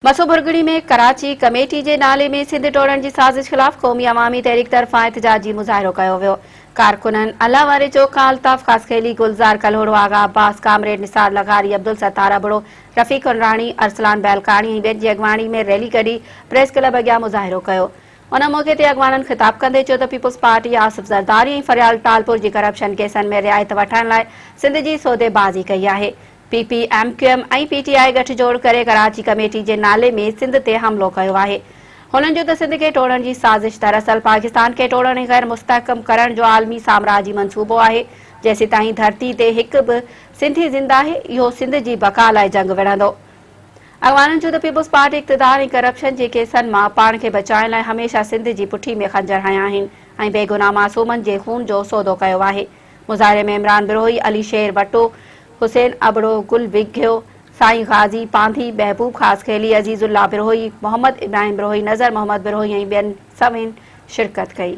Masu Bhurgri ۾ Karachi committee جي نالي ۾ سنڌ ٽوڙڻ جي سازش خلاف قومي عوامي تحريڪ طرفان احتجاجي مظاهرو ڪيو ويو. ڪارڪنن الله واري چوڪ کان الطاف خاصخيلي، گلزار ڪلهوڙو، آغا عباس، ڪامريڊ نثار لغاري، عبدالستار ابڙو، رفيق هنراڻي، ارسلان بهلڪاڻي ۽ ٻين جي اڳواڻي ۾ ريلي ڪڍي پريس ڪلب اڳيان مظاهرو ڪيو. ان موقعي تي اڳواڻن خطاب ڪندي چيو ته پيپلز پارٽي آصف زرداري ۽ فريال ٽالپور جي ڪرپشن ڪيسن ۾ رعايت وٺڻ لاء سنڌ جي سوديبازي ڪئي آهي. P P, M Q M ۽ P T I ڳٺ جوڙ ڪري ڪراچي ڪميٽي جي نالي ۾ سنڌ تي حملو ڪيو آهي. هنن جو ته سنڌ کي ٽوڙڻ جي سازش دراصل پاڪستان کي ٽوڙڻ ۽ غير مستحڪم ڪرڻ جو عالمي سامراجي منصوبو آهي. جيسيتائين ڌرتي تي هڪ به سنڌي زنده آهي، اهو سنڌ جي بقا لاء جنگ وڙهندو. اڳواڻن چيو ته پيپلز پارٽي اقتدار ۽ ڪرپشن جي ڪيسن مان پاڻ کي بچائڻ لاء هميشه سنڌ جي پٺي ۾ خنجر هنيا آهن ۽ بيگناهه معصومن جي خون جو سودو ڪيو آهي. مظاهري ۾ عمران بروهي، علي شير وٽو، حسين ابڙو، گل وگهيو، سائين غازي پانڌي، محبوب خاصخيلي، عزيز الله بروهي، محمد ابراهيم بروهي، نظر محمد بروهي ۽ ٻين سوين شرڪت ڪئي.